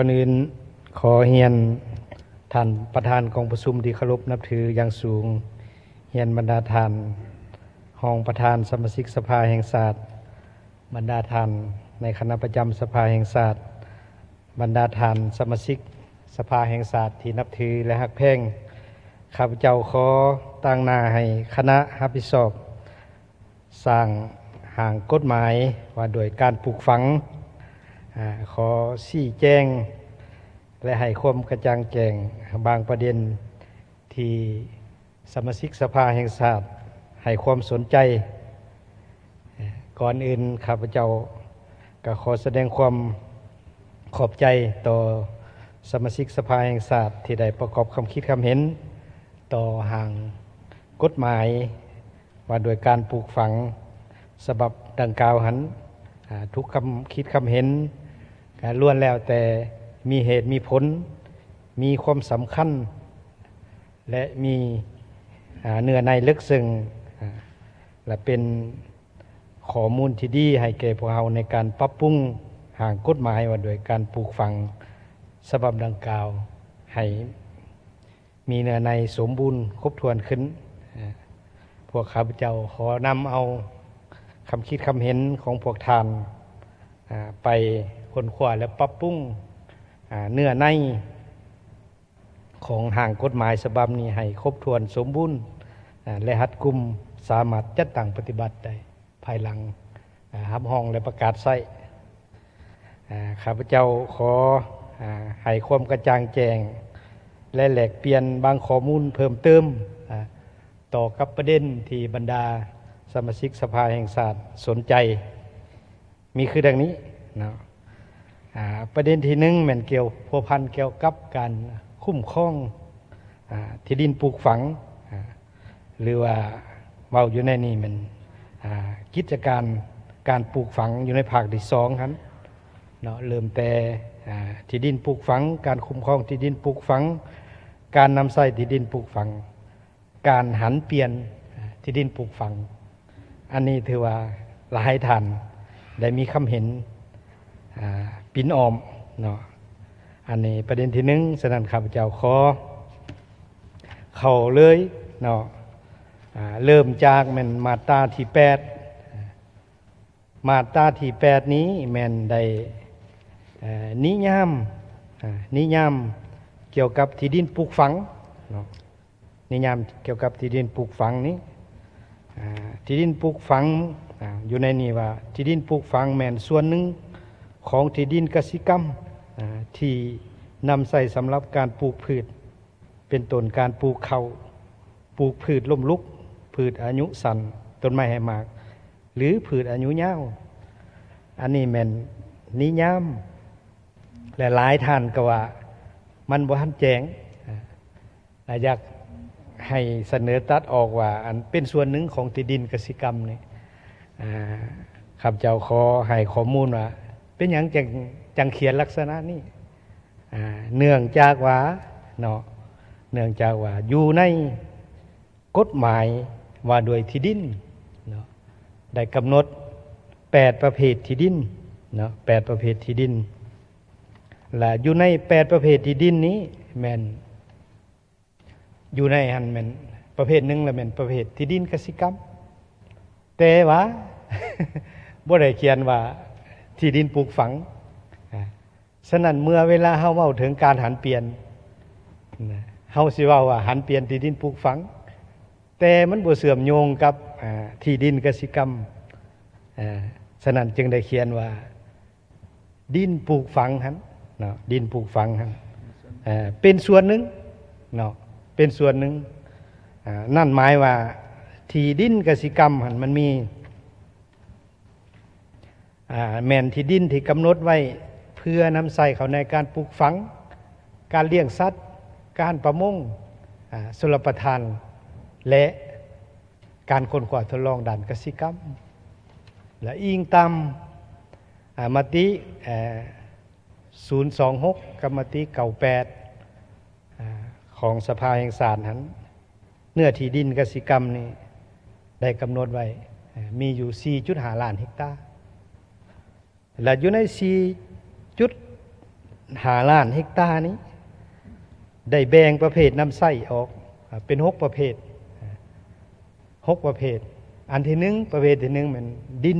ກ່ອນອື່ນ ຂໍຮຽນທ່ານປະທານກອງປະຊຸມທີ່ເຄົາລົບນັບຖືຢ່າງສູງ, ຮຽນບັນດາທ່ານຮອງປະທານສະມາຊິກສະພາແຫ່ງຊາດ, ບັນດາທ່ານໃນຄະນະປະຈຳສະພາແຫ່ງຊາດ, ບັນດາທ່ານສະມາຊິກສະພາແຫ່ງຊາດທີ່ນັບຖື ແລະ ຮັກແພງ, ຂ້າພະເຈົ້າຂໍຕາງໜ້າໃຫ້ຄະນະຮັບຜິດຊອບ ສ້າງຮ່າງກົດໝາຍວ່າດ້ວຍການປູກຝັງ, ອາ, ຂໍຊີ້ແຈງ ແລະ ໃຫ້ຄວາມກະຈ່າງແຈ້ງບາງປະເດັນທີ່ສະມາຊິກສະພາແຫ່ງຊາດໃຫ້ຄວາມສົນໃຈ. ກ່ອນອື່ນ ຂ້າພະເຈົ້າກໍຂໍສະແດງຄວາມຂອບໃຈຕໍ່ສະມາຊິກສະພາແຫ່ງຊາດທີ່ໄດ້ປະກອບຄຳຄິດຄຳເຫັນຕໍ່ຮ່າງກົດໝາຍ ວ່າດ້ວຍການປູກຝັງສະບັບດັ່ງກ່າວຫັ້ນ, ອາ, ທຸກຄຳຄິດຄຳເຫັນ, ອາ, ລ້ວນແລ້ວແຕ່ມີເຫດມີຜົນ, ມີຄວາມສຳຄັນ ແລະ ມີ, ອາ, ເນື້ອໃນເລິກເຊິ່ງ, ອາ, ແລະ ເປັນຂໍ້ມູນທີ່ດີໃຫ້ແກ່ພວກເຮົາໃນການປັບປຸງຮ່າງກົດໝາຍວ່າດ້ວຍການປູກຝັງສະບັບດັ່ງກ່າວໃຫ້ ມີເນື້ອໃນສົມບູນຄົບຖ້ວນຂຶ້ນ. ພວກຂ້າພະເຈົ້າຂໍນຳເອົາຄຳຄິດຄຳເຫັນຂອງພວກທ່ານ ໄປຄົ້ນຄວ້າ ແລະ ປັບປຸງເນື້ອໃນຂອງຮ່າງກົດໝາຍສະບັບນີ້ໃຫ້ຄົບຖ້ວນສົມບູນ ແລະ ຮັດກຸມ, ສາມາດຈັດຕັ້ງປະຕິບັດໄດ້ ພາຍຫຼັງ, ອາ, ຮັບຮອງ ແລະ ປະກາດໃຊ້. ອາ, ຂ້າພະເຈົ້າຂໍ, ອາ, ໃຫ້ຄວາມກະຈ່າງແຈ້ງ ແລະ ແລກປ່ຽນບາງຂໍ້ມູນເພີ່ມເຕີມ, ອາ, ຕໍ່ກັບປະເດັນທີ່ບັນດາສະມາຊິກສະພາແຫ່ງຊາດສົນໃຈ ມີຄືດັ່ງນີ້ເນາະ. ອາ, ປະເດັນທີໜຶ່ງ ແມ່ນກ່ຽວພົວພັນກ່ຽວກັບການຄຸ້ມຄອງ, ອາ, ທີ່ດິນປູກຝັງ, ອາ, ຫຼືວ່າເວົ້າຢູ່ໃນນີ້ແມ່ນ, ອາ, ກິດຈະການການປູກຝັງຢູ່ໃນພາກທີສອງຫັ້ນເນາະ, ເລີ່ມແຕ່, ອາ, ທີ່ດິນປູກຝັງ, ການຄຸ້ມຄອງທີ່ດິນປູກຝັງ, ການນຳໃຊ້ທີ່ດິນປູກຝັງ, ການຫັນປ່ຽນ, ອາ, ທີ່ດິນປູກຝັງ. ອັນນີ້ຖືວ່າຫຼາຍທ່ານໄດ້ມີຄຳເຫັນ, ອາ, ປິ່ນອ້ອມເນາະ. ອັນນີ້ປະເດັນທີໜຶ່ງ, ສະນັ້ນຂ້າພະເຈົ້າຂໍ ເຂົ້າເລີຍເນາະ. ອາ, ເລີ່ມຈາກແມ່ນມາດຕາທີແປດ. ມາດຕາທີແປດນີ້ແມ່ນໄດ້, ເອີ, ນິຍາມ, ອາ, ນິຍາມກ່ຽວກັບທີ່ດິນປູກຝັງເນາະ, ນິຍາມກ່ຽວກັບທີ່ດິນປູກຝັງນີ້. ອາ, ທີ່ດິນປູກຝັງ, ອາ, ຢູ່ໃນນີ້ວ່າທີ່ດິນປູກຝັງແມ່ນສ່ວນໜຶ່ງຂອງທີ່ດິນກະສິກຳ, ອາ, ທີ່ນຳໃຊ້ສຳລັບການປູກພືດ ເປັນຕົ້ນການປູກເຂົ້າ, ປູກພືດລົ້ມລຸກ, ພືດອາຍຸສັ້ນ, ຕົ້ນໄມ້ໃຫ້ໝາກ ຫຼື ພືດອາຍຸຍາວ. ອັນນີ້ແມ່ນນິຍາມ ແລະ ຫຼາຍທ່ານກໍວ່າມັນບໍ່ທັນແຈ້ງ. ອາ, ຢາກໃຫ້ສະເໜີຕັດອອກວ່າ ອັນເປັນສ່ວນໜຶ່ງຂອງທີ່ດິນກະສິກຳນີ້. ອາ, ຂ້າພະເຈົ້າຂໍໃຫ້ຂໍ້ມູນວ່າ ເປັນຫຍັງຈັ່ງ, ຈັ່ງຂຽນລັກສະນະນີ້? ອາ, ເນື່ອງຈາກວ່າເນາະ, ເນື່ອງຈາກວ່າຢູ່ໃນກົດໝາຍວ່າດ້ວຍທີ່ດິນເນາະ, ໄດ້ກຳນົດແປດປະເພດທີ່ດິນເນາະ, ແປດປະເພດທີ່ດິນ. ແລະ ຢູ່ໃນແປດປະເພດທີ່ດິນນີ້ແມ່ນ ຢູ່ໃນຫັ້ນແມ່ນປະເພດໜຶ່ງລະແມ່ນປະເພດທີ່ດິນກະສິກຳ, ແຕ່ວ່າ ບໍ່ໄດ້ຂຽນວ່າທີ່ດິນປູກຝັງ. ອາ, ສະນັ້ນເມື່ອເວລາເຮົາເວົ້າເຖິງການຫັນປ່ຽນນະ, ເຮົາຊິເວົ້າວ່າຫັນປ່ຽນທີ່ດິນປູກຝັງ, ແຕ່ມັນບໍ່ເຊື່ອມໂຍງກັບ, ອາ, ທີ່ດິນກະສິກຳ. ອາ, ສະນັ້ນຈຶ່ງໄດ້ຂຽນວ່າ ດິນປູກຝັງຫັ້ນເນາະ, ດິນປູກຝັງຫັ້ນ, ເປັນສ່ວນໜຶ່ງເນາະ, ເປັນສ່ວນໜຶ່ງ. ອາ, ນັ້ນໝາຍວ່າທີ່ດິນກະສິກຳຫັ້ນມັນມີ, ອາ, ແມ່ນທີ່ດິນທີ່ກຳນົດໄວ້ເພື່ອນຳໃຊ້ເຂົ້າໃນການປູກຝັງ, ການລ້ຽງສັດ, ການປະມົງ, ອາ, ຊົນລະປະທານ ແລະ ການຄົ້ນຄວ້າທົດລອງດ້ານກະສິກຳ ແລະ ອີງຕາມ, ອາ, ມະຕິ, ເອີ, ສູນສອງຫົກ ກັບມະຕິເກົ້າແປດ, ອາ, ຂອງສະພາແຫ່ງຊາດຫັ້ນ, ເນື້ອທີ່ດິນກະສິກຳນີ້ໄດ້ກຳນົດໄວ້, ອາ, ມີຢູ່ສີ່ຈຸດຫ້າລ້ານເຮັກຕາ. ແລະ ຢູ່ໃນສີ່ຈຸດ ຫ້າລ້ານເຮັກຕານີ້ ໄດ້ແບ່ງປະເພດນຳໃຊ້ອອກ ອາ ເປັນຫົກປະເພດ ອາ ຫົກປະເພດ. ອັນທີໜຶ່ງ ປະເພດທີໜຶ່ງແມ່ນດິນ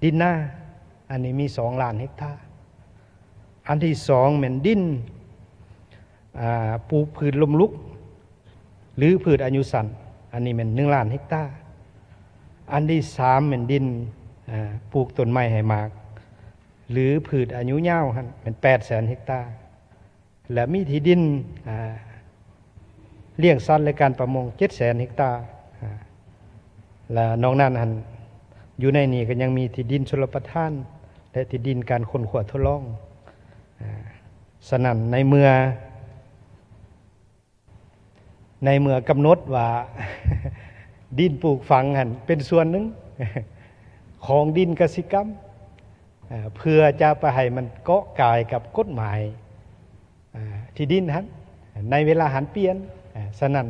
ດິນນາ ອັນນີ້ມີສອງລ້ານເຮັກຕາ. ອັນທີສອງແມ່ນດິນ ອາ ປູກພືດລົ້ມລຸກ ຫຼື ພືດອາຍຸສັ້ນ ອັນນີ້ແມ່ນໜຶ່ງລ້ານເຮັກຕາ. ອັນທີສາມແມ່ນດິນ ອາ ປູກຕົ້ນໄມ້ໃຫ້ໝາກ ຫຼື ພືດອາຍຸຍາວຫັ້ນແມ່ນແປດແສນເຮັກຕາ ແລະ ມີທີ່ດິນ ອາ ລ້ຽງສັດ ແລະ ການປະມົງເຈັດແສນເຮັກຕາ ອາ ແລະ ນອກນັ້ນຫັ້ນ ຢູ່ໃນນີ້ກໍຍັງມີທີ່ດິນຊົນລະປະທານ ແລະ ທີ່ດິນການຄົ້ນຄວ້າທົດລອງ. ອາ ສະນັ້ນໃນເມື່ອ ໃນເມື່ອກຳນົດວ່າ ດິນປູກຝັງຫັ້ນເປັນສ່ວນໜຶ່ງຂອງດິນກະສິກຳ ເພື່ອຈະໄປໃຫ້ມັນເກາະກາຍກັບກົດໝາຍທີ່ດິນຫັ້ນ ໃນເວລາຫັນປ່ຽນ. ສະນັ້ນ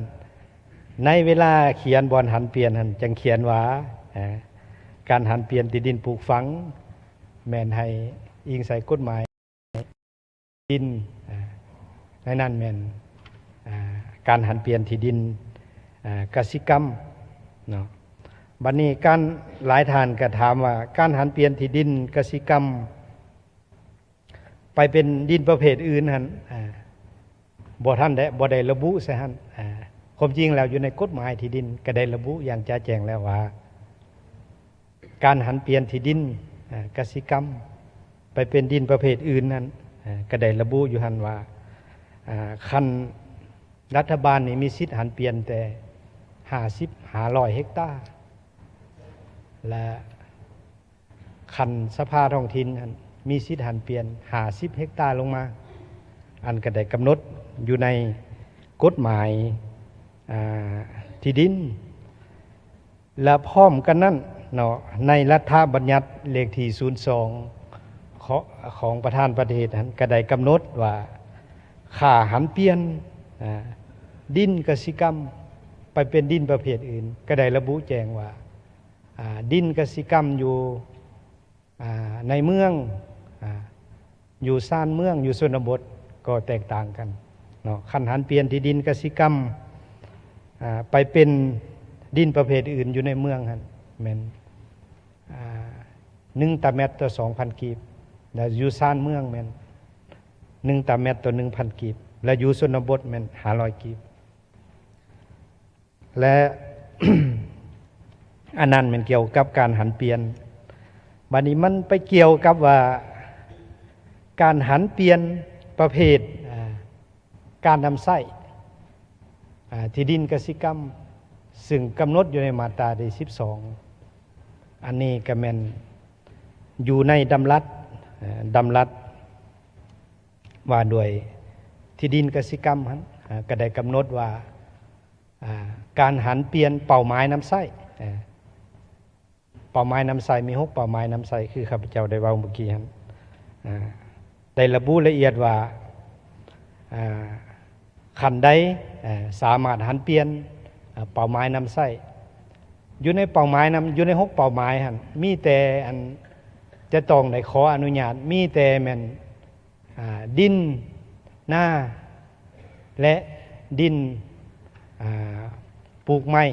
ໃນເວລາຂຽນບ່ອນຫັນປ່ຽນຫັ້ນ ຈຶ່ງຂຽນວ່າ ການຫັນປ່ຽນທີ່ດິນປູກຝັງ ແມ່ນໃຫ້ອີງໃສ່ກົດໝາຍ ດິນ ອາ ໃນນັ້ນແມ່ນ ອາ ການຫັນປ່ຽນທີ່ດິນ ອາ ກະສິກຳເນາະ. ບັດນີ້ການ ຫຼາຍທ່ານກໍຖາມວ່າ ການຫັນປ່ຽນທີ່ດິນກະສິກຳໄປເປັນດິນປະເພດອື່ນຫັ້ນ ອາ ບໍ່ທັນໄດ້ ບໍ່ໄດ້ລະບຸໃສ່ຫັ້ນ. ອາ ຄວາມຈິງແລ້ວຢູ່ໃນກົດໝາຍທີ່ດິນກໍໄດ້ລະບຸຢ່າງຈະແຈ້ງແລ້ວວ່າ ການຫັນປ່ຽນທີ່ດິນ ອາ ກະສິກຳໄປເປັນດິນປະເພດອື່ນນັ້ນ ອາ ກໍໄດ້ລະບຸຢູ່ຫັ້ນວ່າ ອາ ຄັນລັດຖະບານນີ້ມີສິດຫັນປ່ຽນແຕ່ຫ້າສິບຫາຮ້ອຍເຮັກຕາ ແລະ ຄັນສະພາທ້ອງຖິ່ນຫັ້ນມີສິດຫັນປ່ຽນຫ້າສິບເຮັກຕາລົງມາ ອັນກໍໄດ້ກຳນົດຢູ່ໃນກົດໝາຍ ອາ ທີ່ດິນ. ແລະ ພ້ອມກັນນັ້ນເນາະ ໃນລັດຖະບັນຍັດເລກທີສູນສອງ ຂອງ ຂອງປະທານປະເທດຫັ້ນ ກໍໄດ້ກຳນົດວ່າ ຄ່າຫັນປ່ຽນ ອາ ດິນກະສິກຳໄປເປັນດິນປະເພດອື່ນ ກໍໄດ້ລະບຸແຈ້ງວ່າ ອາ ດິນກະສິກຳຢູ່ ອາ ໃນເມືອງ ອາ ຢູ່ຊານເມືອງ ຢູ່ຊົນນະບົດກໍແຕກຕ່າງກັນເນາະ. ຄັນຫັນປ່ຽນທີ່ດິນກະສິກຳ ອາ ໄປເປັນດິນປະເພດອື່ນຢູ່ໃນເມືອງຫັ້ນແມ່ນ ອາ ໜຶ່ງຕາແມັດຕໍ່ສອງພັນກີບ ແລະ ຢູ່ຊານເມືອງແມ່ນໜຶ່ງຕາແມັດຕໍ່ໜຶ່ງພັນກີບ ແລະ ຢູ່ຊົນນະບົດແມ່ນຫ້າຮ້ອຍກີບ. ແລະ ອັນນັ້ນແມ່ນກ່ຽວກັບການຫັນປ່ຽນ. ບາດນີ້ມັນໄປກ່ຽວກັບວ່າ ການຫັນປ່ຽນປະເພດ ອາ ການນຳໃຊ້ ອາ ທີ່ດິນກະສິກຳ ຊຶ່ງກຳນົດຢູ່ໃນມາດຕາທີສິບສອງ ອັນນີ້ກໍແມ່ນຢູ່ໃນດຳລັດ ເອີ ດຳລັດວ່າດ້ວຍທີ່ດິນກະສິກຳຫັ້ນ ອາ ກໍໄດ້ກຳນົດວ່າ ອາ ການຫັນປ່ຽນເປົ້າໝາຍນຳໃຊ້ ເປົ້າໝາຍນຳໃຊ້ ມີຫົກເປົ້າໝາຍນຳໃຊ້ ຄືຂ້າພະເຈົ້າໄດ້ເວົ້າເມື່ອກີ້ຫັ້ນ ອາ ໄດ້ລະບຸລະອຽດວ່າ ອາ ຄັນໃດ ອາ ສາມາດຫັນປ່ຽນ ອາ ເປົ້າໝາຍນຳໃຊ້ ຢູ່ໃນເປົ້າໝາຍນຳ ຢູ່ໃນຫົກເປົ້າໝາຍຫັ້ນ ມີແຕ່ອັນຈະຕ້ອງໄດ້ຂໍອະນຸຍາດ ມີແຕ່ແມ່ນ ອາ ດິນນາ ແລະ ດິນ ອາ ປູກໄມ້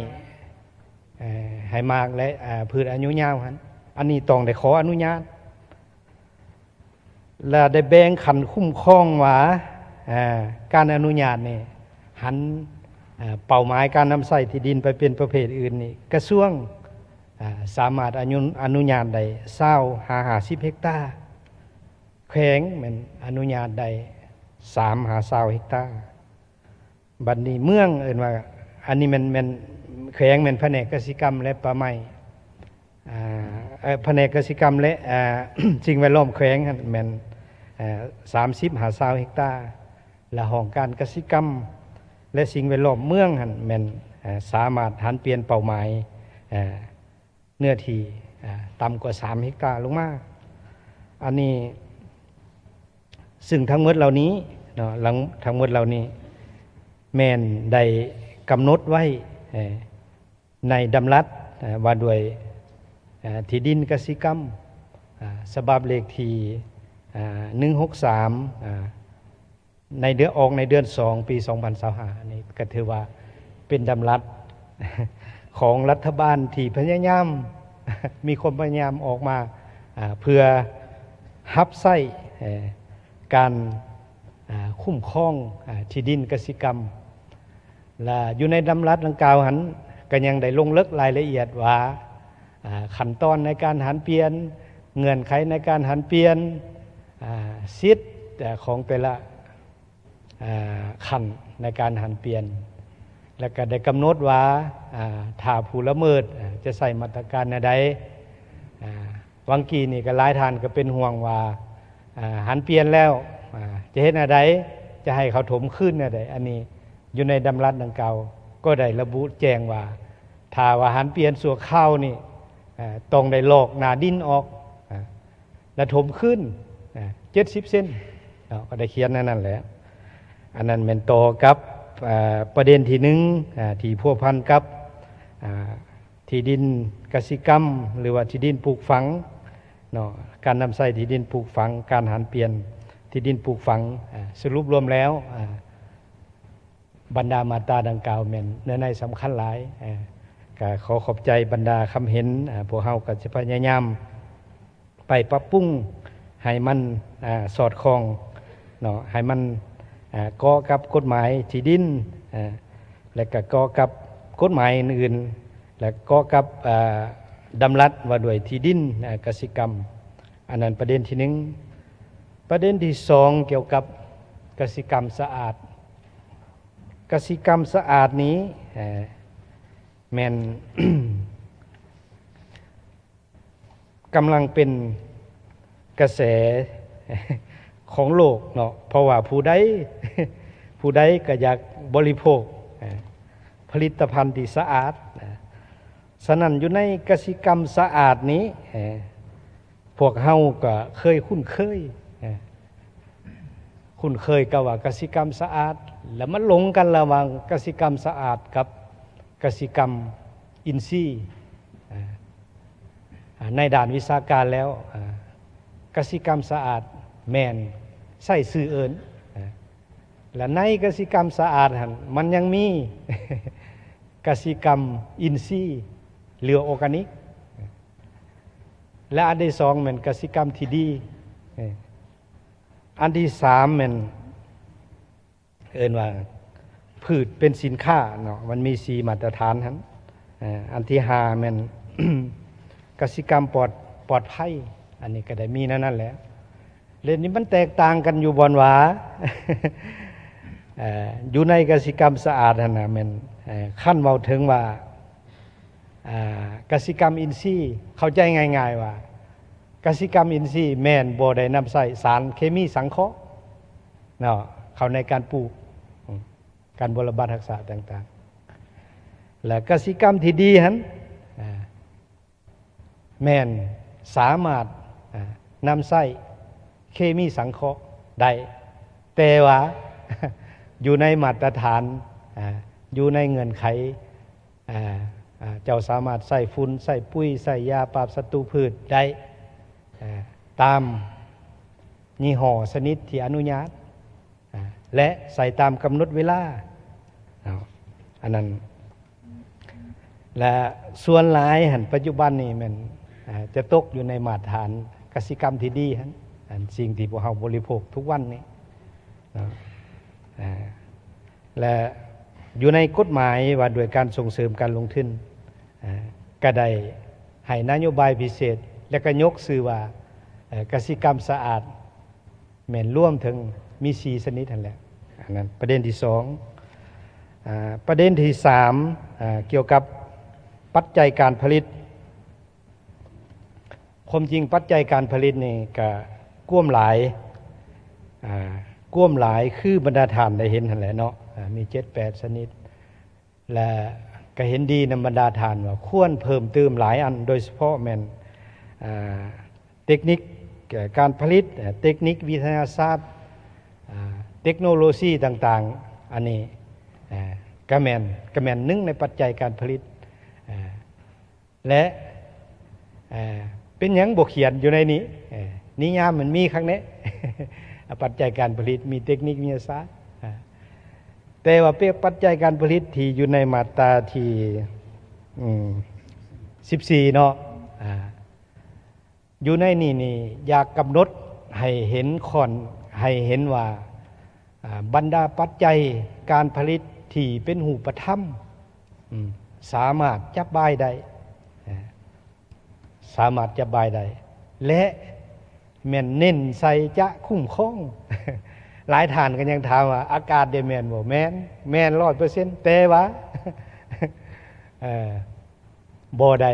ເອີ ໃຫ້ໝາກ ແລະ ອາ ພືດອາຍຸຍາວຫັ້ນ ອັນນີ້ຕ້ອງໄດ້ຂໍອະນຸຍາດ ແລະ ໄດ້ແບ່ງຂັ້ນຄຸ້ມຄອງວ່າ ອາ ການອະນຸຍາດນີ້ ຫັນ ອາ ເປົ້າໝາຍການນຳໃຊ້ທີ່ດິນໄປເປັນປະເພດອື່ນນີ້ ກະຊວງ ອາ ສາມາດອະນຸ ອະນຸຍາດໄດ້ຊາວຫາຫ້າສິບເຮັກຕາ. ແຂວງແມ່ນອະນຸຍາດໄດ້ສາມຫາຊາວເຮັກຕາ. ບັດນີ້ເມືອງເອີ້ນວ່າ ອັນນີ້ແມ່ນ ແມ່ນ ແຂວງແມ່ນພະແນກກະສິກຳ ແລະ ປ່າໄມ້ ອາ ເອີ ພະແນກກະສິກຳ ແລະ ອາ ສິ່ງແວດລ້ອມແຂວງຫັ້ນແມ່ນ ອາ ສາມສິບຫາຊາວເຮັກຕາ ແລະ ຫ້ອງການກະສິກຳ ແລະ ສິ່ງແວດລ້ອມເມືອງຫັ້ນແມ່ນ ອາ ສາມາດຫັນປ່ຽນເປົ້າໝາຍ ອາ ເນື້ອທີ່ ອາ ຕ່ຳກວ່າສາມເຮັກຕາລົງມາ. ອັນນີ້ ຊຶ່ງທັງໝົດເຫຼົ່ານີ້ເນາະ ທັງໝົດເຫຼົ່ານີ້ແມ່ນໄດ້ກຳນົດໄວ້ ເອີ ໃນດຳລັດ ເອີ ວ່າດ້ວຍ ເອີ ທີ່ດິນກະສິກຳ ອາ ສະບັບເລກທີ ອ່າ ໜຶ່ງຫົກສາມ ອ່າ ໃນເດືອນ ອອກໃນເດືອນສອງ ປີສອງພັນຊາວຫ້າ ນີ້ກໍຖືວ່າເປັນດຳລັດຂອງລັດຖະບານທີ່ພະຍາຍາມ ມີຄວາມພະຍາຍາມອອກມາ ອ່າ ເພື່ອຮັບໃຊ້ ເອີ ການ ອ່າ ຄຸ້ມຄອງ ອ່າ ທີ່ດິນກະສິກຳ ແລະ ຢູ່ໃນດຳລັດດັ່ງກ່າວຫັ້ນ ກໍຍັງໄດ້ລົງເລິກລາຍລະອຽດວ່າ ອ່າ ຂັ້ນຕອນໃນການຫັນປ່ຽນ, ເງື່ອນໄຂໃນການຫັນປ່ຽນ, ອ່າ ສິດຂອງແຕ່ລະ ອ່າ ຂັ້ນໃນການຫັນປ່ຽນ ແລະ ກໍໄດ້ກຳນົດວ່າ ອ່າ ຖ້າຜູ້ລະເມີດ ອ່າ ຈະໃຊ້ມາດຕະການແນວໃດ ອ່າ ຫວ່າງກີ້ນີ້ກໍຫຼາຍທ່ານກໍເປັນຫ່ວງວ່າ ອ່າ ຫັນປ່ຽນແລ້ວ ອ່າ ຈະເຮັດແນວໃດ ຈະໃຫ້ເຂົາຖົມຄືນແນວໃດ ອັນນີ້ຢູ່ໃນດຳລັດດັ່ງກ່າວກໍໄດ້ລະບຸແຈ້ງວ່າ ຖ້າວ່າຫັນປ່ຽນຊົ່ວຄາວນີ້ ອ່າ ຕ້ອງໄດ້ລອກໜ້າດິນອອກ ອ່າ ລະຖົມຄືນ ອ່າ ເຈັດສິບເຊັນເນາະ ກໍໄດ້ຂຽນໃນນັ້ນແຫຼະ. ອັນນັ້ນແມ່ນຕໍ່ກັບ ອ່າ ປະເດັນທີໜຶ່ງ ອ່າ ທີ່ພົວພັນກັບ ອ່າ ທີ່ດິນກະສິກຳ ຫຼືວ່າທີ່ດິນປູກຝັງເນາະ ການນຳໃຊ້ທີ່ດິນປູກຝັງ ການຫັນປ່ຽນທີ່ດິນປູກຝັງ ອ່າ ສະຫຼຸບລວມແລ້ວ ອ່າ ບັນດາມາດຕາດັ່ງກ່າວແມ່ນເນື້ອໃນສຳຄັນຫຼາຍ ເອີ ກໍຂໍຂອບໃຈບັນດາຄຳເຫັນ ເອີ ພວກເຮົາກໍຈະພະຍາຍາມ ໄປປັບປຸງໃຫ້ມັນ ອ່າ ສອດຄ່ອງເນາະ ໃຫ້ມັນ ອ່າ ເກາະກັບກົດໝາຍທີ່ດິນ ອ່າ ແລະ ກະເກາະກັບກົດໝາຍອື່ນໆ ແລະ ເກາະກັບ ອ່າ ດຳລັດວ່າດ້ວຍທີ່ດິນ ອ່າ ກະສິກຳ. ອັນນັ້ນປະເດັນທີໜຶ່ງ. ປະເດັນທີສອງ ກ່ຽວກັບກະສິກຳສະອາດ. ກະສິກຳສະອາດນີ້ ເອີ ແມ່ນ ກຳລັງເປັນກະແສຂອງໂລກເນາະ ເພາະວ່າຜູ້ໃດ ຜູ້ໃດກໍຢາກບໍລິໂພກ ເອີ ຜະລິດຕະພັນທີ່ສະອາດ ນະ. ສະນັ້ນ ຢູ່ໃນກະສິກຳສະອາດນີ້ ເອີ ພວກເຮົາກໍເຄີຍຄຸ້ນເຄີຍ ເອີ ຄຸ້ນເຄີຍກັບວ່າກະສິກຳສະອາດ ແລ້ວມາຫຼົງກັນລະຫວ່າງກະສິກຳສະອາດກັບກະສິກຳອິນຊີ. ອ່າ ໃນດ້ານວິຊາການແລ້ວ ອ່າ ກະສິກຳສະອາດແມ່ນໃຊ້ຊື່ເອີ້ນ ອ່າ ແລະ ໃນກະສິກຳສະອາດຫັ້ນ ມັນຍັງມີກະສິກຳອິນຊີ ຫຼື ອໍການິກ ແລະ ອັນທີສອງແມ່ນກະສິກຳທີ່ດີ ເອີ ອັນທີສາມແມ່ນ ເອີ້ນວ່າພືດເປັນສິນຄ້າເນາະ ມັນມີສີ່ມາດຕະຖານຫັ້ນ. ເອີ ອັນທີຫ້າແມ່ນ ກະສິກຳປອດ ປອດໄພ ອັນນີ້ກໍໄດ້ມີແນວນັ້ນແຫຼະ. ແລະ ນີ້ມັນແຕກຕ່າງກັນຢູ່ບ່ອນວ່າ ເອີ ຢູ່ໃນກະສິກຳສະອາດຫັ້ນນະ ແມ່ນ ເອີ ຄັນເວົ້າເຖິງວ່າ ອ່າ ກະສິກຳອິນຊີ ເຂົ້າໃຈງ່າຍໆວ່າ ກະສິກຳອິນຊີແມ່ນບໍ່ໄດ້ນຳໃຊ້ສານເຄມີສັງເຄາະເນາະ ເຂົ້າໃນການປູກ ການບົວລະບັດຮັກສາຕ່າງໆ ແລະ ກະສິກຳທີ່ດີຫັ້ນ ອ່າ ແມ່ນສາມາດ ອ່າ ນຳໃຊ້ເຄມີສັງເຄາະໄດ້ ແຕ່ວ່າ ຢູ່ໃນມາດຕະຖານ ອ່າ ຢູ່ໃນເງື່ອນໄຂ ອ່າ ອ່າ ເຈົ້າສາມາດໃຊ້ຝຸ່ນ ໃຊ້ປຸ໋ຍ ໃຊ້ຢາປາບສັດຕູພືດໄດ້ ອ່າ ຕາມຍີ່ຫໍ້ຊະນິດທີ່ອະນຸຍາດ ອ່າ ແລະ ໃຊ້ຕາມກຳນົດເວລາເນາະ ອັນນັ້ນ. ແລະ ສ່ວນຫຼາຍຫັ້ນ ປັດຈຸບັນນີ້ແມ່ນ ອ່າ ຈະຕົກຢູ່ໃນມາດຕະຖານກະສິກຳທີ່ດີຫັ້ນ ອັນສິ່ງທີ່ພວກເຮົາບໍລິໂພກທຸກວັນນີ້ເນາະ ອ່າ ແລະ ຢູ່ໃນກົດໝາຍວ່າດ້ວຍການສົ່ງເສີມການລົງທຶນ ເອີ ກໍໄດ້ໃຫ້ນະໂຍບາຍພິເສດ ແລະ ກໍຍົກຊື່ວ່າ ເອີ ກະສິກຳສະອາດ ແມ່ນລວມເຖິງມີສີ່ຊະນິດຫັ້ນແຫຼະ. ອັນນັ້ນປະເດັນທີສອງ. ອາ ປະເດັນທີສາມ ອາ ກ່ຽວກັບປັດໄຈການຜະລິດ. ຄວາມຈິງປັດໄຈການຜະລິດນີ້ກະກວມຫຼາຍ ອາ ກວມຫຼາຍຄືບັນດາທ່ານໄດ້ເຫັນຫັ້ນແຫຼະເນາະ ອາ ມີເຈັດແປດຊະນິດ ແລະ ກະເຫັນດີນຳບັນດາທ່ານວ່າຄວນເພີ່ມເຕີມຫຼາຍອັນ ໂດຍສະເພາະແມ່ນ ອາ ເຕັກນິກ ເອີ ການຜະລິດ ເຕັກນິກວິທະຍາສາດ ອາ ເຕັກໂນໂລຊີຕ່າງໆ ອັນນີ້ ອາ ກະແມ່ນ ກະແມ່ນໜຶ່ງໃນປັດໄຈການຜະລິດ ອາ ແລະ ເອີ ເປັນຫຍັງບໍ່ຂຽນຢູ່ໃນນີ້? ເອີ ນິຍາມມັນມີຄັກແນ່ ປັດໄຈການຜະລິດ ມີເຕັກນິກວິທະຍາສາດ ອາ ແຕ່ວ່າເປັນປັດໄຈການຜະລິດທີ່ຢູ່ໃນມາດຕາທີ ອືມ ສິບສີ່ເນາະ ອາ ຢູ່ໃນນີ້ນີ້ຢາກກຳນົດໃຫ້ເຫັນຂ້ອນ ໃຫ້ເຫັນວ່າ ອາ ບັນດາປັດໄຈການຜະລິດທີ່ເປັນຮູບປະທຳ ອາ ສາມາດຈັບບາຍໄດ້ ອາ ສາມາດຈັບບາຍໄດ້ ແລະ ແມ່ນເນັ້ນໃສ່ຈະຄຸ້ມຄອງ. ຫຼາຍທ່ານກໍຍັງຖາມວ່າ ອາກາດເດແມ່ນບໍ່? ແມ່ນ, ແມ່ນຮ້ອຍເປີເຊັນ ແຕ່ວ່າ ເອີ ບໍ່ໄດ້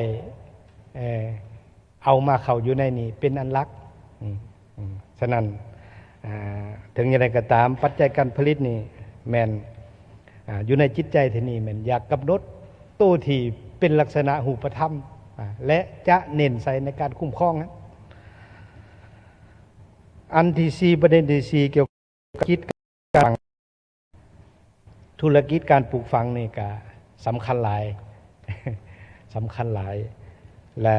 ເອີ ເອົາມາເຂົ້າຢູ່ໃນນີ້ເປັນອັນຫຼັກ. ອືມ ອືມ ສະນັ້ນ ອາ ເຖິງຢ່າງໃດກໍຕາມ ປັດໄຈການຜະລິດນີ້ແມ່ນ ອາ ຢູ່ໃນຈິດໃຈທີ່ນີ້ແມ່ນຢາກກຳນົດໂຕທີ່ເປັນລັກສະນະຮູບປະທຳ ອາ ແລະ ຈະເນັ້ນໃສ່ໃນການຄຸ້ມຄອງ. ອັນທີສີ່ ປະເດັນທີສີ່ ກ່ຽວກັບກິດການ ທຸລະກິດການປູກຝັງນີ້ກະສຳຄັນຫຼາຍ ສຳຄັນຫຼາຍ ແລະ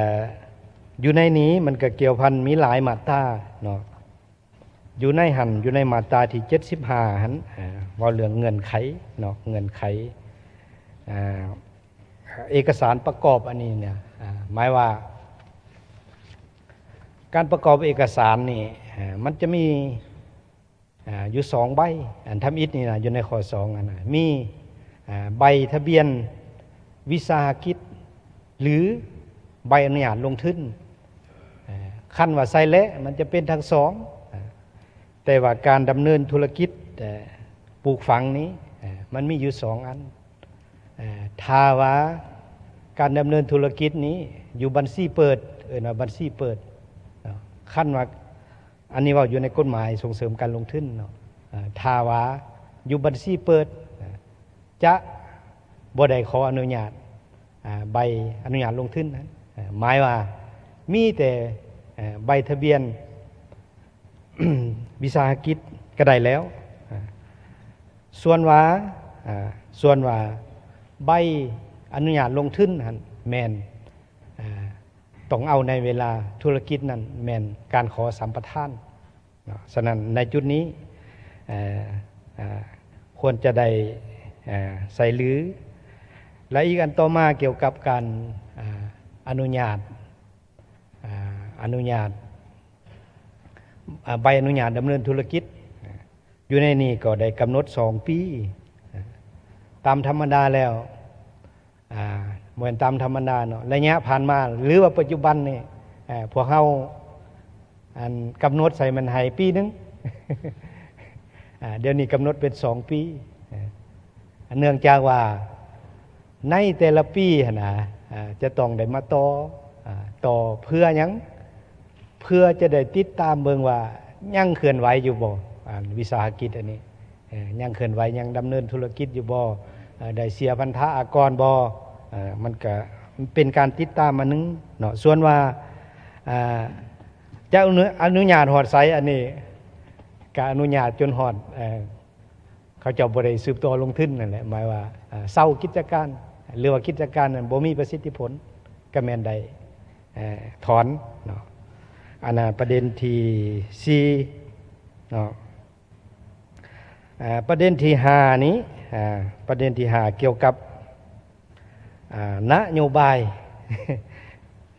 ຢູ່ໃນນີ້ມັນກະກ່ຽວພັນມີຫຼາຍມາດຕາເນາະ. ຢູ່ໃນຫັ້ນ ຢູ່ໃນມາດຕາທີເຈັດສິບຫ້າຫັ້ນ ເວົ້າເລື່ອງເງື່ອນໄຂເນາະ ເງື່ອນໄຂ ເອກະສານປະກອບອັນນີ້ນະ ໝາຍວ່າ ການປະກອບເອກະສານນີ້ ມັນຈະມີ ອາ ຢູ່ສອງໃບ ອັນທຳອິດນີ້ນະ ຢູ່ໃນຂໍ້ສອງຫັ້ນນະ ມີ ອາ ໃບທະບຽນວິສາຫະກິດ ຫຼື ໃບອະນຸຍາດລົງທຶນ. ອາ ຄັນວ່າໃສ່ແລະ ມັນຈະເປັນທັງສອງ ອາ ແຕ່ວ່າການດຳເນີນທຸລະກິດ ອາ ປູກຝັງນີ້ ອາ ມັນມີຢູ່ສອງອັນ. ອາ ຖ້າວ່າການດຳເນີນທຸລະກິດນີ້ຢູ່ບັນຊີເປີດ ເອີ້ນວ່າບັນຊີເປີດເນາະ ຄັນວ່າ ອັນນີ້ເວົ້າຢູ່ໃນກົດໝາຍສົ່ງເສີມການລົງທຶນເນາະ ເອີ ຖ້າວ່າຢູ່ບັນຊີເປີດ ເອີ ຈະບໍ່ໄດ້ຂໍອະນຸຍາດ ອາ ໃບອະນຸຍາດລົງທຶນນັ້ນ ເອີ ໝາຍວ່າມີແຕ່ ເອີ ໃບທະບຽນວິສາຫະກິດກໍໄດ້ແລ້ວ. ເອີ ສ່ວນວ່າ ເອີ ສ່ວນວ່າໃບອະນຸຍາດລົງທຶນຫັ້ນແມ່ນ ເອີ ຕ້ອງເອົາໃນເວລາທຸລະກິດນັ້ນແມ່ນການຂໍສຳປະທານເນາະ. ສະນັ້ນໃນຈຸດນີ້ ເອີ ເອີ ຄວນຈະໄດ້ ເອີ ໃສ່ຫຼື ແລະ ອີກອັນຕໍ່ມາກ່ຽວກັບການ ເອີ ອະນຸຍາດ ເອີ ອະນຸຍາດ ເອີ ໃບອະນຸຍາດດຳເນີນທຸລະກິດ ເອີ ຢູ່ໃນນີ້ກໍໄດ້ກຳນົດສອງປີ. ຕາມທຳມະດາແລ້ວ ອາ ບໍ່ແມ່ນຕາມທຳມະດາເນາະ ໄລຍະຜ່ານມາ ຫຼືວ່າປັດຈຸບັນນີ້ ເອີ ພວກເຮົາ ອັນ ກຳນົດໃສ່ມັນໃຫ້ປີໜຶ່ງ ອາ ດຽວນີ້ກຳນົດເປັນສອງປີ ເນື່ອງຈາກວ່າໃນແຕ່ລະປີຫັ້ນນະ ອາ ຈະຕ້ອງໄດ້ມາຕໍ່ ອາ ຕໍ່ເພື່ອຫຍັງ? ເພື່ອຈະໄດ້ຕິດຕາມເບິ່ງວ່າຍັງເຄື່ອນໄຫວຢູ່ບໍ່ ອັນ ວິສາຫະກິດອັນນີ້ ເອີ ຍັງເຄື່ອນໄຫວ ຍັງດຳເນີນທຸລະກິດຢູ່ບໍ່ ເອີ ໄດ້ເສຍພັນທະອາກອນບໍ່ ເອີ ມັນກະເປັນການຕິດຕາມອັນໜຶ່ງເນາະ. ສ່ວນວ່າ ອາ ຈະອະນຸ ອະນຸຍາດຮອດໃສ ອັນນີ້ກະອະນຸຍາດຈົນຮອດ ເອີ ເຂົາເຈົ້າບໍ່ໄດ້ສືບຕໍ່ລົງທຶນນັ້ນແຫຼະ ໝາຍວ່າ ເຊົາກິດຈະການ ຫຼືວ່າກິດຈະການນັ້ນບໍ່ມີປະສິດທິຜົນ ກໍແມ່ນໄດ້ ເອີ ຖອນເນາະ. ອັນນັ້ນປະເດັນທີສີ່ເນາະ. ອາ ປະເດັນທີຫ້ານີ້ ອາ ປະເດັນທີຫ້າກ່ຽວກັບ ອາ ນະໂຍບາຍ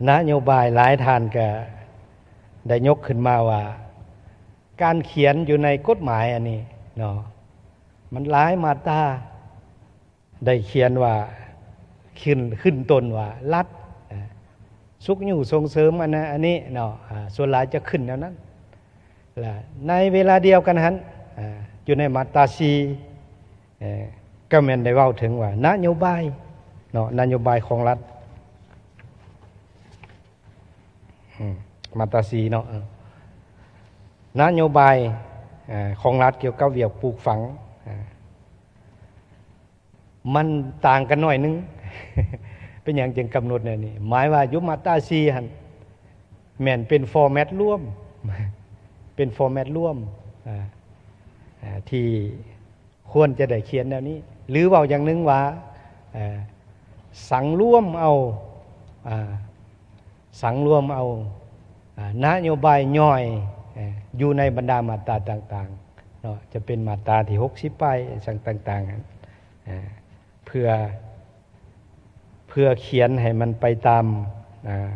ນະໂຍບາຍ ຫຼາຍທ່ານກໍໄດ້ຍົກຂຶ້ນມາວ່າ ການຂຽນຢູ່ໃນກົດໝາຍອັນນີ້ເນາະ ມັນຫຼາຍມາດຕາ ໄດ້ຂຽນວ່າ ຂຶ້ນ ຂຶ້ນຕົ້ນວ່າລັດ ອາ ຊຸກຍູ້ສົ່ງເສີມອັນນັ້ນອັນນີ້ເນາະ ອາ ສ່ວນຫຼາຍຈະຂຶ້ນແນວນັ້ນ ແລະ ໃນເວລາດຽວກັນຫັ້ນ ອາ ຢູ່ໃນມາດຕາສີ່ ເອີ ກໍແມ່ນໄດ້ເວົ້າເຖິງວ່ານະໂຍບາຍເນາະ ນະໂຍບາຍຂອງລັດ ອືມ ມາດຕາສີ່ເນາະ ເອີ ນະໂຍບາຍ ເອີ ຂອງລັດກ່ຽວກັບວຽກປູກຝັງ ເອີ ມັນຕ່າງກັນໜ້ອຍໜຶ່ງ. ເປັນຫຍັງຈຶ່ງກຳນົດແນວນີ້? ໝາຍວ່າຢູ່ມາດຕາສີ່ຫັ້ນ ແມ່ນເປັນຟໍແມັດລວມ ເປັນຟໍແມັດລວມ ອາ ອາ ທີ່ຄວນຈະໄດ້ຂຽນແນວນີ້ ຫຼືເວົ້າຢ່າງໜຶ່ງວ່າ ເອີ ສັງລວມເອົາ ອາ ສັງລວມເອົາ ອາ ນະໂຍບາຍຍ່ອຍ ເອີ ຢູ່ໃນບັນດາມາດຕາຕ່າງໆເນາະ ຈະເປັນມາດຕາທີຫົກສິບປາຍ ຫຍັງຕ່າງໆ ເອີ ເພື່ອ ເພື່ອຂຽນໃຫ້ມັນໄປຕາມ ອ່າ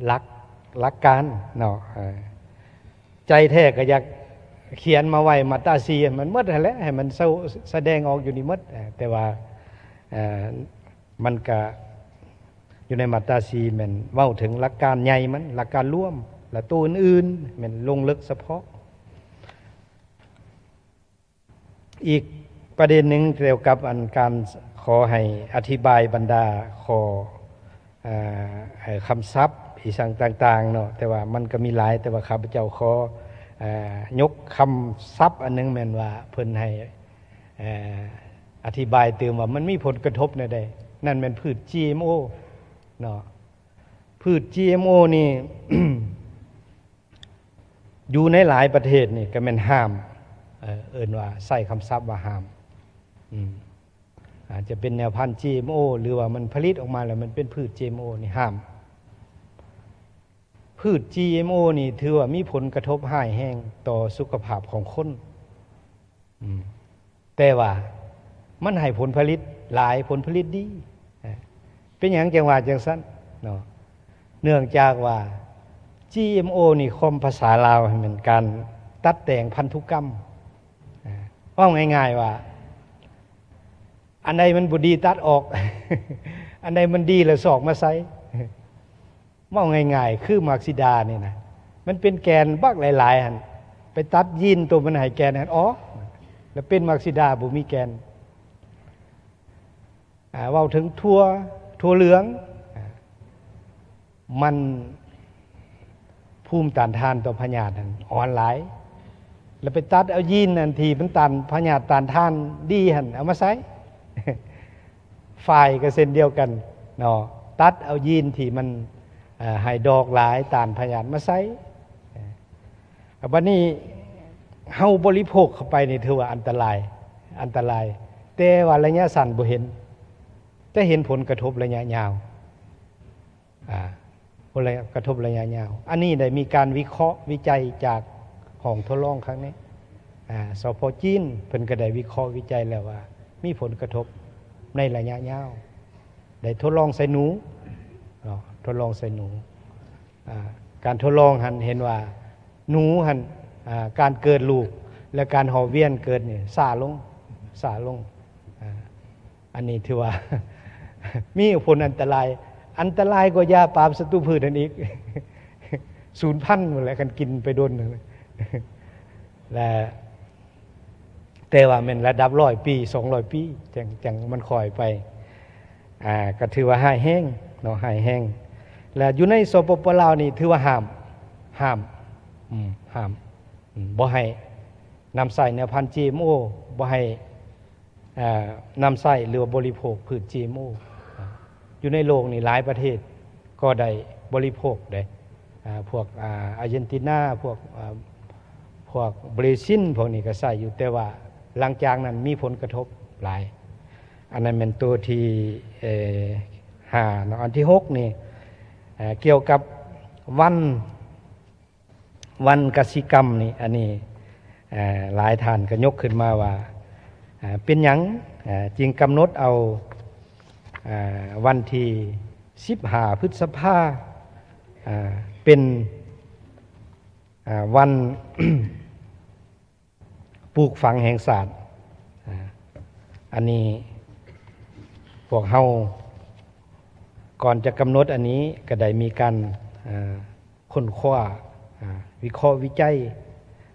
ຫຼັກ ຫຼັກການເນາະ ເອີ ໃຈແທ້ກໍຢາກຂຽນມາໄວ້ມາດຕາສີ່ໃຫ້ມັນໝົດຫັ້ນແຫຼະ ໃຫ້ມັນສະ ສະແດງອອກຢູ່ນີ້ໝົດ ເອີ ແຕ່ວ່າ ເອີ ມັນກະຢູ່ໃນມາດຕາສີ່ແມ່ນເວົ້າເຖິງຫຼັກການໃຫຍ່ມັນ ຫຼັກການລວມ ແລະ ໂຕອື່ນໆແມ່ນລົງເລິກສະເພາະ. ອີກປະເດັນໜຶ່ງກ່ຽວກັບອັນການຂໍໃຫ້ອະທິບາຍບັນດາຂໍ້ ເອີ ຄຳສັບອີ່ຫຍັງຕ່າງໆເນາະ ແຕ່ວ່າມັນກໍມີຫຼາຍ ແຕ່ວ່າຂ້າພະເຈົ້າຂໍ ເອີ ຍົກຄຳສັບອັນໜຶ່ງ ແມ່ນວ່າເພິ່ນໃຫ້ ເອີ ອະທິບາຍຕື່ມວ່າມັນມີຜົນກະທົບແນວໃດ ນັ້ນແມ່ນພືດ GMO ເນາະ ພືດ GMO ນີ້ ຢູ່ໃນຫຼາຍປະເທດນີ້ກໍແມ່ນຫ້າມ ເອີ ເອີ້ນວ່າ ໃຊ້ຄຳສັບວ່າຫ້າມ ອາດຈະເປັນແນວພັນ GMO ຫຼືວ່າມັນຜະລິດອອກມາແລ້ວມັນເປັນພືດ GMO ນີ້ຫ້າມ. ພືດ GMO ນີ້ຖືວ່າມີຜົນກະທົບຮ້າຍແຮງຕໍ່ສຸຂະພາບຂອງຄົນ ອືມ ແຕ່ວ່າມັນໃຫ້ຜົນຜະລິດຫຼາຍ ຜົນຜະລິດດີ. ເປັນຫຍັງຈັ່ງວ່າຈັ່ງຊັ້ນເນາະ? ເນື່ອງຈາກວ່າ GMO ນີ້ຄວາມພາສາລາວແມ່ນການຕັດແຕ່ງພັນທຸກຳ. ເວົ້າງ່າຍໆວ່າ ອັນໃດມັນບໍ່ດີຕັດອອກ ອັນໃດມັນດີລະຊອກມາໃສ່. ເວົ້າງ່າຍໆ ຄືໝາກສີດານີ້ນະ ມັນເປັນແກ່ນບັກຫຼາຍໆຫັ້ນ ໄປຕັດຢີນໂຕມັນໃຫ້ແກ່ນຫັ້ນອອກ ແລ້ວເປັນໝາກສີດາບໍ່ມີແກ່ນ. ອາ ເວົ້າເຖິງຖົ່ວ ຖົ່ວເຫຼືອງ ອາ ມັນ ພູມຕ້ານທານຕໍ່ພະຍາດຫັ້ນອ່ອນຫຼາຍ ແລ້ວໄປຕັດເອົາຢີນອັນທີ່ມັນຕ້ານພະຍາດຕ້ານທານດີຫັ້ນເອົາມາໃສ່. ຝ້າຍກໍເຊັ່ນດຽວກັນເນາະ ຕັດເອົາຢີນທີ່ມັນ ເອີ ໃຫ້ດອກຫຼາຍ ຕ້ານພະຍາດມາໃສ່. ເອີ ບັດນີ້ເຮົາບໍລິໂພກເຂົ້າໄປນີ້ຖືວ່າອັນຕະລາຍ ອັນຕະລາຍ ແຕ່ວ່າໄລຍະສັ້ນບໍ່ເຫັນ ແຕ່ເຫັນຜົນກະທົບໄລຍະຍາວ. ອາ ຜົນກະທົບໄລຍະຍາວ ອັນນີ້ໄດ້ມີການວິເຄາະວິໄຈຈາກຫ້ອງທົດລອງຄັ້ງນີ້ ອາ ສພ ຈີນ ເພິ່ນກໍໄດ້ວິເຄາະວິໄຈແລ້ວວ່າມີຜົນກະທົບໃນໄລຍະຍາວ ໄດ້ທົດລອງໃສ່ໜູເນາະ ທົດລອງໃສ່ໜູ ອາ ການທົດລອງຫັ້ນເຫັນວ່າໜູຫັ້ນ ອາ ການເກີດລູກ ແລະ ການເຫາະວຽນເກີດນີ້ຊ້າລົງ ຊ້າລົງ ອາ ອັນນີ້ຖືວ່າ ມີຜົນອັນຕະລາຍ ອັນຕະລາຍກວ່າຢາປາບສັດຕູພືດນັ້ນອີກ ສູນພັນໝົດແຫຼະ ຄັນກິນໄປດົນ ແລະ ແຕ່ວ່າແມ່ນລະດັບຮ້ອຍປີ ສອງຮ້ອຍປີ ຈັ່ງ ຈັ່ງມັນຄ່ອຍໄປ ອາ ກໍຖືວ່າຮ້າຍແຮງເນາະ ຮ້າຍແຮງ ແລະ ຢູ່ໃນ ສປປ ລາວ ນີ້ຖືວ່າຫ້າມ ຫ້າມ ອືມ ຫ້າມ ອືມ ບໍ່ໃຫ້ນຳໃຊ້ແນວພັນ GMO ບໍ່ໃຫ້ ເອີ ນຳໃຊ້ ຫຼືວ່າບໍລິໂພກພືດ GMO ຢູ່ໃນໂລກນີ້ຫຼາຍປະເທດກໍໄດ້ບໍລິໂພກເດ້ ອາ ພວກ ອາ ອາເຈນຕິນາ ພວກ ອາ ພວກເບຣຊິນ ພວກນີ້ກໍໃຊ້ຢູ່ ແຕ່ວ່າຫຼັງຈາກນັ້ນມີຜົນກະທົບຫຼາຍ. ອັນນັ້ນແມ່ນໂຕທີ ເອີ ຫ້າເນາະ ອັນທີຫົກນີ້ ເອີ ກ່ຽວກັບວັນ ວັນກະສິກຳນີ້ ອັນນີ້ ເອີ ຫຼາຍທ່ານກໍຍົກຂຶ້ນມາວ່າ ເອີ ເປັນຫຍັງ ເອີ ຈຶ່ງກຳນົດເອົາ ເອີ ວັນທີສິບຫ້າ ພຶດສະພາ ເອີ ເປັນ ເອີ ວັນ ປູກຝັງແຫ່ງຊາດ ອາ ອັນນີ້ພວກເຮົາກ່ອນຈະກຳນົດອັນນີ້ກໍໄດ້ມີການ ອາ ຄົ້ນຄວ້າ ອາ ວິເຄາະວິໄຈ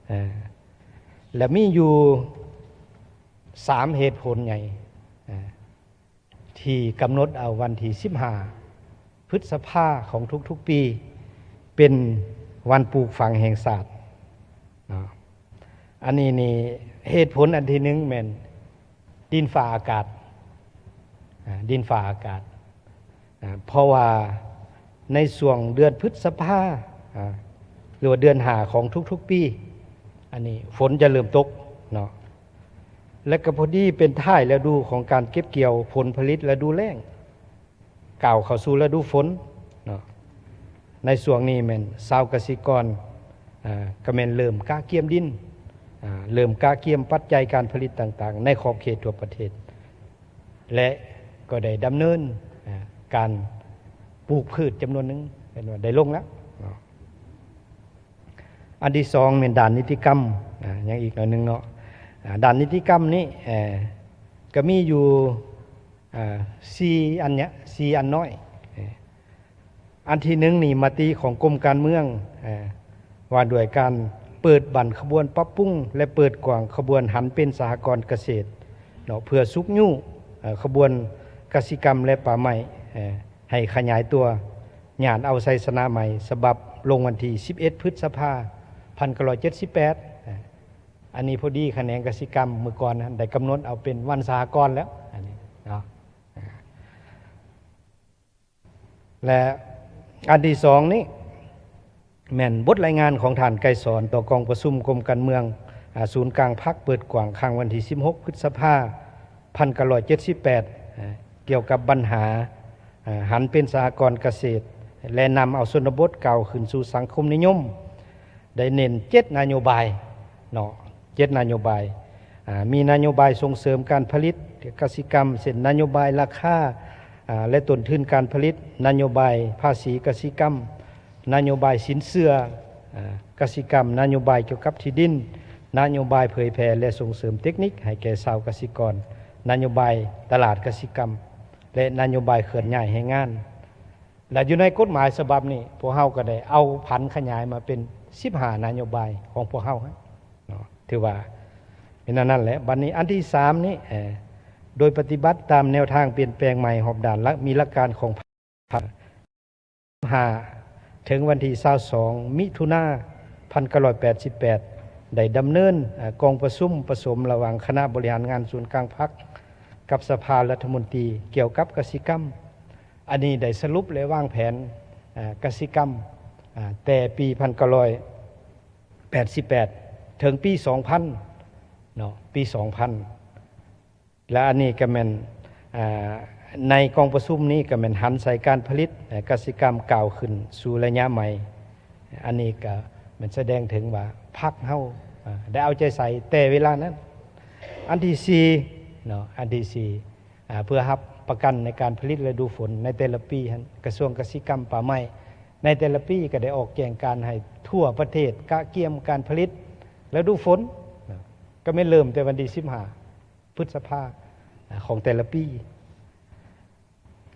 ອາ ແລະ ມີຢູ່ສາມເຫດຜົນໃຫຍ່ ອາ ທີ່ກຳນົດເອົາວັນທີສິບຫ້າ ພຶດສະພາຂອງທຸກໆປີ ເປັນວັນປູກຝັງແຫ່ງຊາດເນາະ. ອັນນີ້ນີ້ ເຫດຜົນອັນທີໜຶ່ງແມ່ນດິນຟ້າອາກາດ ອາ ດິນຟ້າອາກາດ ອາ ເພາະວ່າໃນຊ່ວງເດືອນພຶດສະພາ ອາ ຫຼືວ່າເດືອນຫ້າຂອງທຸກໆປີ ອັນນີ້ຝົນຈະເລີ່ມຕົກເນາະ ແລະ ກໍພໍດີເປັນທ້າຍລະດູຂອງການເກັບກ່ຽວຜົນຜະລິດລະດູແລ້ງ ກ້າວເຂົ້າສູ່ລະດູຝົນເນາະ. ໃນຊ່ວງນີ້ແມ່ນຊາວກະສິກອນ ອ່າ ກໍແມ່ນເລີ່ມກະກຽມດິນ ອ່າ ເລີ່ມກະກຽມປັດໄຈການຜະລິດຕ່າງໆ ໃນຂອບເຂດທົ່ວປະເທດ ແລະ ກໍໄດ້ດຳເນີນ ອ່າ ການປູກພືດຈຳນວນໜຶ່ງ ເຫັນວ່າໄດ້ລົງແລ້ວເນາະ. ອັນທີສອງແມ່ນດ້ານນິຕິກຳ ອ່າ ຍັງອີກໜ້ອຍໜຶ່ງເນາະ ອ່າ ດ້ານນິຕິກຳນີ້ ເອີ ກໍມີຢູ່ ອ່າ ສີ່ອັນເນຍ ສີ່ອັນນ້ອຍ ເອີ ອັນທີໜຶ່ງນີ້ ມະຕິຂອງກົມການເມືອງ ເອີ ວ່າດ້ວຍການເປີດບັ້ນຂະບວນປັບປຸງ ແລະ ເປີດກວ້າງຂະບວນຫັນເປັນສະຫະກອນກະເສດເນາະ ເພື່ອຊຸກຍູ້ ເອີ ຂະບວນກະສິກຳ ແລະ ປ່າໄມ້ ເອີ ໃຫ້ຂະຫຍາຍຕົວ ຍາດເອົາໄຊຊະນະໃໝ່ ສະບັບລົງວັນທີສິບເອັດ ພຶດສະພາ ພັນເກົ້າຮ້ອຍເຈັດສິບແປດ ເອີ ອັນນີ້ພໍດີຂະແໜງກະສິກຳມື້ກ່ອນຫັ້ນໄດ້ກຳນົດເອົາເປັນວັນສະຫະກອນແລ້ວ ອັນນີ້ເນາະ. ແລະ ອັນທີສອງນີ້ ແມ່ນບົດລາຍງານຂອງທ່ານໄກສອນຕໍ່ກອງປະຊຸມກົມການເມືອງ ອາ ສູນກາງພັກເປີດກວ້າງຄັ້ງວັນທີສິບຫົກ ພຶດສະພາ ພັນເກົ້າຮ້ອຍເຈັດສິບແປດ ອາ ກ່ຽວກັບບັນຫາ ອາ ຫັນເປັນສະຫະກອນກະເສດ ແລະ ນຳເອົາຊົນນະບົດກ້າວຂຶ້ນສູ່ສັງຄົມນິຍົມ ໄດ້ເນັ້ນເຈັດນະໂຍບາຍເນາະ ເຈັດນະໂຍບາຍ ອາ ມີນະໂຍບາຍສົ່ງເສີມການຜະລິດກະສິກຳ ເຊັ່ນ ນະໂຍບາຍລາຄາ ອາ ແລະ ຕົ້ນທຶນການຜະລິດ, ນະໂຍບາຍພາສີກະສິກຳ, ນະໂຍບາຍສິນເຊື່ອ ອາ ກະສິກຳ, ນະໂຍບາຍກ່ຽວກັບທີ່ດິນ, ນະໂຍບາຍເຜີຍແຜ່ ແລະ ສົ່ງເສີມເຕັກນິກໃຫ້ແກ່ຊາວກະສິກອນ, ນະໂຍບາຍຕະຫຼາດກະສິກຳ ແລະ ນະໂຍບາຍເຄື່ອນຍ້າຍແຮງງານ. ແລະ ຢູ່ໃນກົດໝາຍສະບັບນີ້ ພວກເຮົາກໍໄດ້ເອົາຜັນຂະຫຍາຍມາເປັນສິບຫ້ານະໂຍບາຍຂອງພວກເຮົາເນາະ ຖືວ່າເປັນອັນນັ້ນແຫຼະ. ບັດນີ້ອັນທີສາມນີ້ ເອີ ໂດຍປະຕິບັດຕາມແນວທາງປ່ຽນແປງໃໝ່ຮອບດ້ານ ແລະ ມີຫຼັກການຂອງພັກ ສິບຫ້າ ເຖິງວັນທີຊາວສອງ ມິຖຸນາ ພັນເກົ້າຮ້ອຍແປດສິບແປດ ໄດ້ດຳເນີນ ເອີ ກອງປະຊຸມປະສົມລະຫວ່າງຄະນະບໍລິຫານງານສູນກາງພັກ ກັບສະພາລັດຖະມົນຕີກ່ຽວກັບກະສິກຳ. ອັນນີ້ໄດ້ສະຫຼຸບ ແລະ ວາງແຜນ ອາ ກະສິກຳ ອາ ແຕ່ປີພັນເກົ້າຮ້ອຍແປດສິບແປດ ເຖິງປີສອງພັນເນາະ ປີສອງພັນ ແລະ ອັນນີ້ກໍແມ່ນ ອາ ໃນກອງປະຊຸມນີ້ກໍແມ່ນຫັນໃສ່ການຜະລິດ ອາ ກະສິກຳກ້າວຂຶ້ນສູ່ໄລຍະໃໝ່. ອັນນີ້ກໍແມ່ນສະແດງເຖິງວ່າພັກເຮົາ ອາ ໄດ້ເອົາໃຈໃສ່ແຕ່ເວລານັ້ນ. ອັນທີສີ່ເນາະ ອັນທີສີ່ ອາ ເພື່ອຮັບປະກັນໃນການຜະລິດລະດູຝົນໃນແຕ່ລະປີຫັ້ນ ກະຊວງກະສິກຳປ່າໄມ້ໃນແຕ່ລະປີກໍໄດ້ອອກແຈ້ງການໃຫ້ທົ່ວປະເທດກະກຽມການຜະລິດລະດູຝົນ ກໍແມ່ນເລີ່ມແຕ່ວັນທີສິບຫ້າ ພຶດສະພາ ອາ ຂອງແຕ່ລະປີ.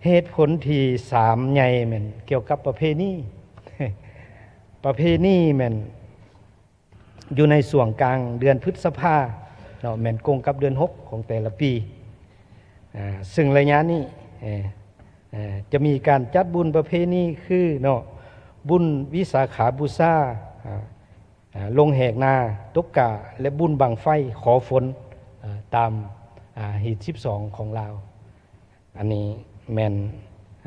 ເຫດຜົນທີສາມໃຫຍ່ແມ່ນກ່ຽວກັບປະເພນີ ປະເພນີແມ່ນ ຢູ່ໃນຊ່ວງກາງເດືອນພຶດສະພາເນາະ ແມ່ນກົງກັບເດືອນຫົກຂອງແຕ່ລະປີ ອາ ເຊິ່ງໄລຍະນີ້ ເອີ ເອີ ຈະມີການຈັດບຸນປະເພນີຄືເນາະ ບຸນວິສາຂາບູຊາ ອາ ອາ ລົງແຫກນາ ຕົກກ້າ ແລະ ບຸນບັ້ງໄຟຂໍຝົນ ອາ ຕາມ ອາ ຮີດສິບສອງຂອງລາວ. ອັນນີ້ແມ່ນ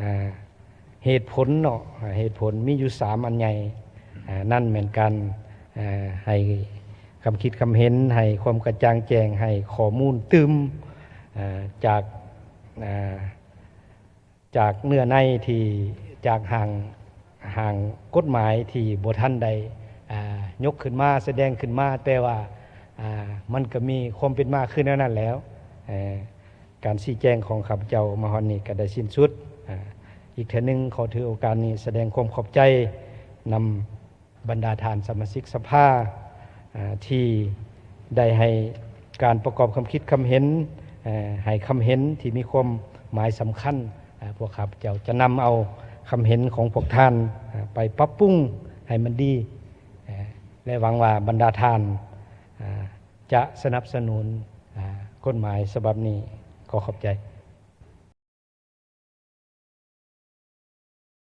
ອາ ເຫດຜົນເນາະ ອາ ເຫດຜົນມີຢູ່ສາມອັນໃຫຍ່ ອາ ນັ້ນແມ່ນການ ອາ ໃຫ້ຄຳຄິດຄຳເຫັນ ໃຫ້ຄວາມກະຈ່າງແຈ້ງ ໃຫ້ຂໍ້ມູນຕື່ມ ອາ ຈາກ ອາ ຈາກເນື້ອໃນທີ່ ຈາກຮ່າງ ຮ່າງກົດໝາຍທີ່ບໍ່ທັນໄດ້ ອາ ຍົກຂຶ້ນມາ ສະແດງຂຶ້ນມາ ແຕ່ວ່າ ອາ ມັນກໍມີຄວາມເປັນມາຄືແນວນັ້ນແລ້ວ. ເອີ ການຊີ້ແຈງຂອງຂ້າພະເຈົ້າມາຮອດນີ້ກໍໄດ້ສິ້ນສຸດ. ອາ ອີກເທື່ອໜຶ່ງຂໍຖືໂອກາດນີ້ສະແດງຄວາມຂອບໃຈນຳບັນດາທ່ານສະມາຊິກສະພາ ອາ ທີ່ໄດ້ໃຫ້ການປະກອບຄຳຄິດຄຳເຫັນ ເອີ ໃຫ້ຄຳເຫັນທີ່ມີຄວາມໝາຍສຳຄັນ. ອາ ພວກຂ້າພະເຈົ້າຈະນຳເອົາຄຳເຫັນຂອງພວກທ່ານ ອາ ໄປປັບປຸງໃຫ້ມັນດີ ເອີ ແລະ ຫວັງວ່າບັນດາທ່ານ ອາ ຈະສະໜັບສະໜູນ ອາ ກົດໝາຍສະບັບນີ້. ຂໍຂອບໃຈ.